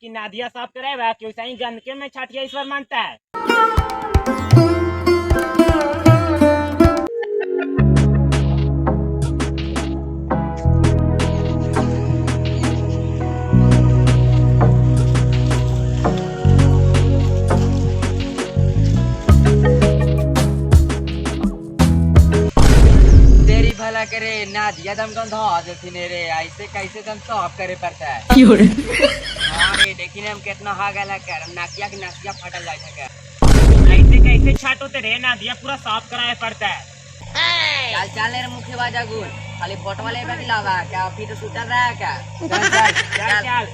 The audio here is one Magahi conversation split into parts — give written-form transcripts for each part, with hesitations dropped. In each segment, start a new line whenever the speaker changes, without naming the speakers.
कि नादिया साफ कराएगा कि वैसा ही गंदके में छाटिया ईश्वर मानता है।
तेरी भला करे नादिया दम गंधा देथिन रे, ऐसे कैसे दम साफ करे पड़ता है। हां रे देखिन हम कितना हा गला कर नाकिया के नाकिया फटल जाय है।
ऐसे कैसे छाटोते रे, नादिया पूरा साफ कराए पड़ता है।
चल चल रे मुखिया बाजा गुल, खाली फोटो ले बैठ लावा क्या अभी तो सुतल रहा है क्या। चल चल
चल चल।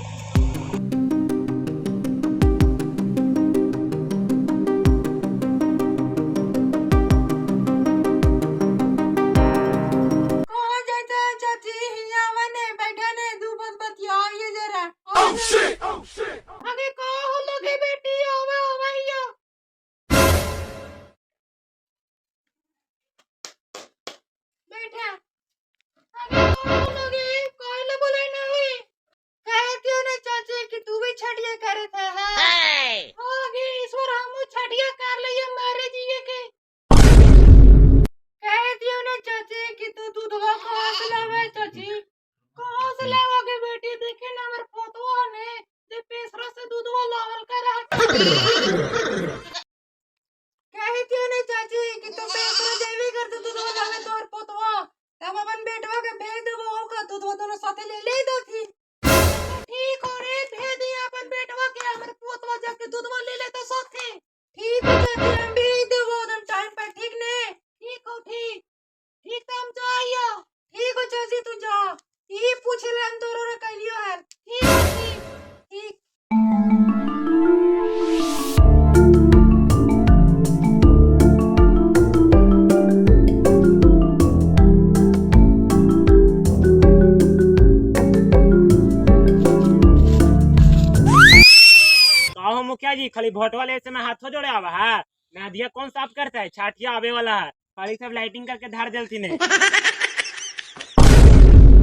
मुखिया जी खाली वोट वाले ऐसे में हाथों जोड़े आवा है, नादिया कौन साफ करता है, छाटिया आवे वाला है, खाली सब लाइटिंग करके धार जलती ने।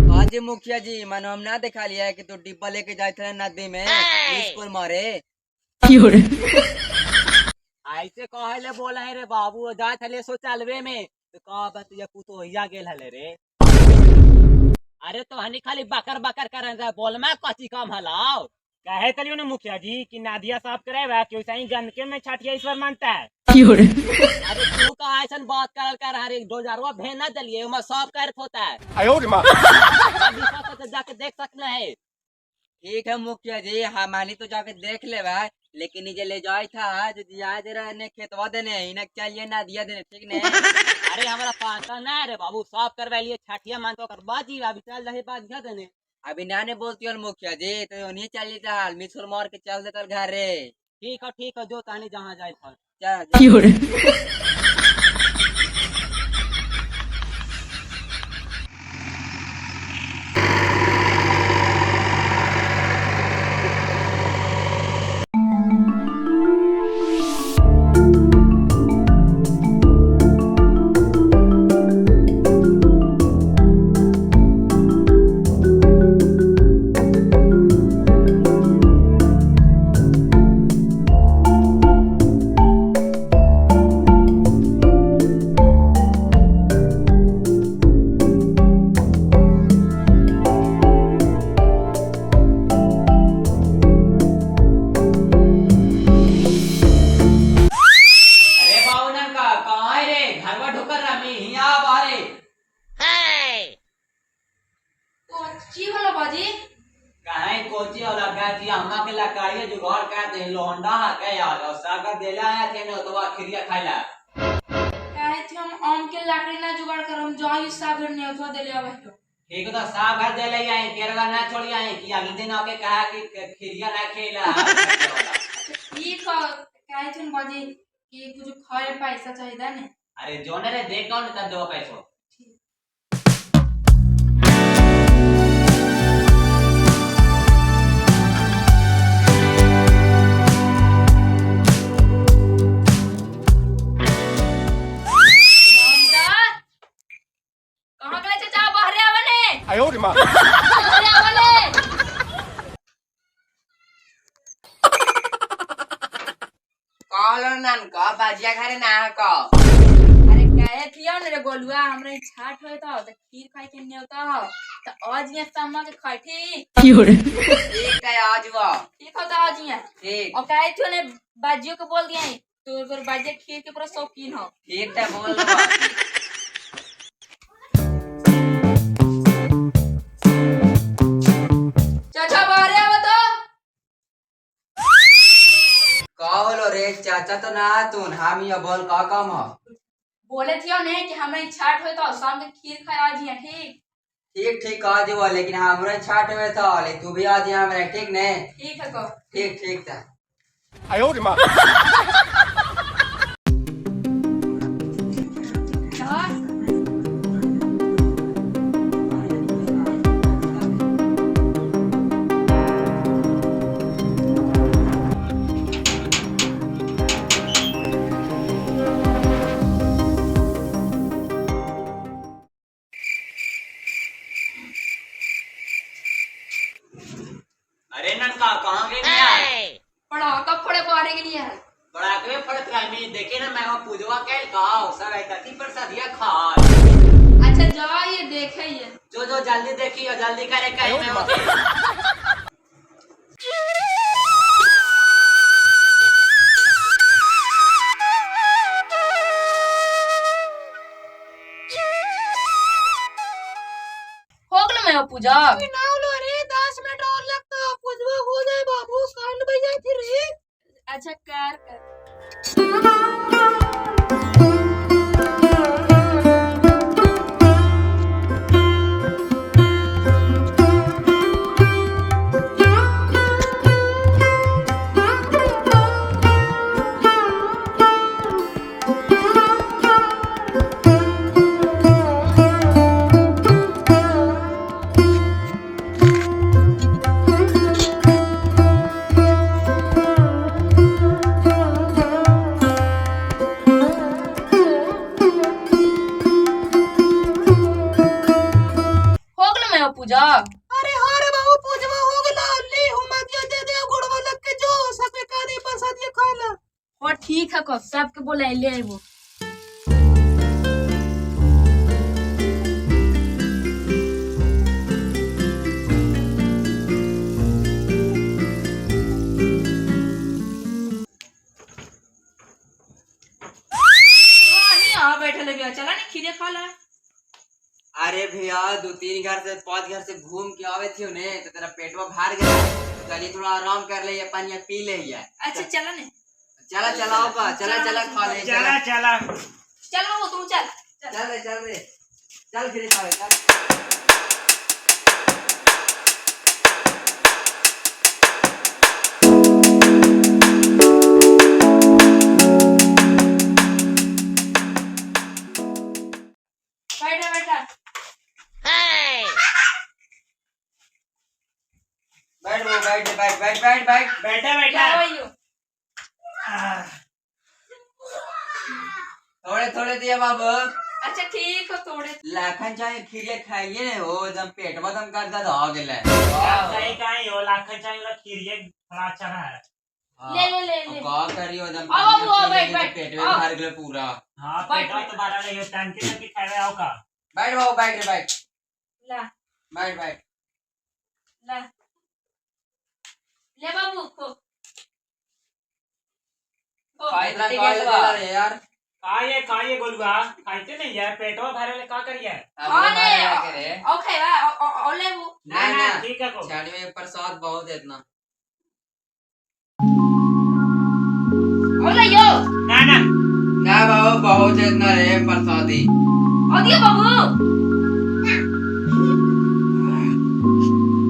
हाँ जी मुखिया जी, मानो हम ना देखा लिया है कि तू डिब्बा लेके जाए थे नदी में स्कूल मारे।
ऐसे कहे ले बोला है रे बाबू, जाए थे सो चलवे में तो कहा बतिया कुतोहिया गेल हले रे। अरे तो हनी खाली बकर बकर कर बोल में कची कम हलाओ।
कहे तलियो ना मुखिया जी कि नादिया साफ कराएगा कि वैसा ही गंदके में छाटिया ईश्वर मानता है।
अरे तू का ऐसा बात करल कर हरे डोजारवा भेज ना दलिए उमा साफ कर होता है। तो जाके देख सकना है।
ठीक है मुखिया जी, हमारी तो जाके देख ले भाई, लेकिन ये ले जाए था जो दिया दे रहा ने खेतवा देने इन्हें चलिए नादिया देने, ठीक ने।
अरे हमारा पाता ना रे बाबू, साफ करवा लिए छाटिया मान तो करवा जी अभी चल रहे बादिया देने।
अभी नाने बोलती हो मुखिया जी तो उन्हीं चल जाता मिसुर मार के चल देता घर रे।
ठीक है जो तानी जहाँ जाए था।
चल।
जुगाड़ कर दे लोंडा है के यार और सागर देला आया थे न तो खिरिया खाइला।
काहे थी हम आम के लाकड़ी ना जुगाड़ करम जाई सागर ने अथवा देले आवे तो।
ठीक है तो सागर देले आई केरवा ना छोड़ी आई कि अगले दिन आके कहा कि खिरिया ना खेला।
ठीक है काहे थी बाजी कि कुछ खाए पैसा चाहिए ने।
अरे जोने रे दे कौन तब दो पैसो।
कहलो नान का बाजिया घरे ना का।
अरे काहे थियो ने रे गोलुआ, हमरे छाट होए तो त खीर खाए के न्योता हो त आज ये समा के खाठी।
ठीक है आज वो।
ठीक हो त आज ये।
ठीक।
और काहे थियो ने बाजियो के बोल दिया तो तोर बाजिया खीर के पूरा शौकीन हो।
ठीक है बोल।
चाचा बाहर आवा तो।
का होलो रे चाचा तो ना तू हम ये बोल का काम हो।
बोले थियो ने कि हमरे छाट होए तो शाम के खीर खाए आज ये। ठीक
ठीक ठीक आज वो, लेकिन हमरे छाट में तो ले तू भी आज हमरे ठीक ने।
ठीक है को।
ठीक ठीक था।
अरे ननका कहाँ गए यार?
पढ़ा कब फोड़े बाहर के लिए है।
बड़ा के फड़त रही देखे ना मैं वो पूजवा कैल का सब ऐसी प्रसादिया खा।
अच्छा जा ये देखे ये।
जो जो जल्दी देखियो जल्दी करे कहीं मैं वो।
हो गेलो मैं पूजा।
ना होलो रे 10 मिनट और लगता पूजवा हो जाए बाबू कांड बजा थी रे।
अच्छा कर कर। पूजा।
अरे हाँ रे बाबू पूजवा हो गेला ले हुमा दिया दे दे गोड़वा लग के जो सबके का दे प्रसाद खा ला।
और ठीक है को सबके बोला ले आइबो। तो आ बैठे लगे चला नहीं खीरे खा ला।
अरे भैया 2-3 घर से 5 घर से घूम के आवे थी उन्हें तो तेरा पेटवा भर गया, चलिए थोड़ा आराम कर ले पानी पी ले।
अच्छा चला ने
चला चला बा चला चला खा ले
चला चला
चल बाबू तू चल
चल रे चल रे चल फिर खा ले चल।
बैठा बैठा
बैठ वो बैठ बैठ बैठ बैठ बैठ
बैठा बैठा।
थोड़े थोड़े दिए बाबू।
अच्छा ठीक हो थोड़े।
लाखन चाहे खीरे खाइए ने हो एकदम पेटवा दम कर दर्द हो गेले।
सही काई हो लाखन चाहे वाला खीरिए थोड़ा अच्छा है।
ले ले ले ले
का करियो एकदम
आओ बैठ बैठ
पेटवे भर गेले पूरा।
हां पेटवा तो भरा नहीं टंकी टंकी खावे आओ का।
बैठ बाबू बैठ रे बैठ
ला
बैठ बैठ
ला ले बाबू को
इतना का ले यार।
खाइए खाइए गोलुआ खाइते नहीं यार पेटवा भरे ले का करिए।
हां ने ओ खाइबा ओ लेबू
ना ना
ठीक है को
छाड़ी में प्रसाद बहुत है इतना।
ओ ले यो।
ना ना
ना बाबू बहुत है इतना रे प्रसादी।
ओ दियो बाबू।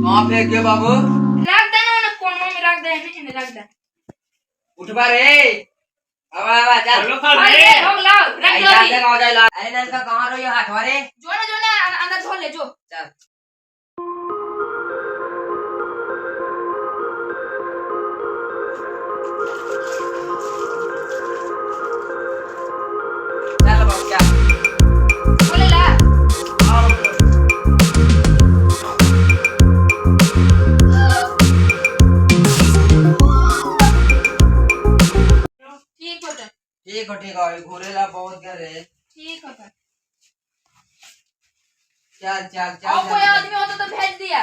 कहां फेंक दियो बाबू?
रख दे ना कोने में रख दे नहीं रख दे।
उठबा रे आवा आवा चल।
चलो खा ले।
अरे हो लाओ रख दो
अरे हो जाए ला। अरे नलका कहां रहियो हाथवा रे?
जो ना जो ना अंदर धो ले जो।
चल चल बाबू क्या
बोले ला। ठीक
ठीक हो ठीक हो, अभी घूरे ला बहुत गए रे।
ठीक होता।
चल चल चल
और कोई
चल।
आदमी होता तो भेज दिया।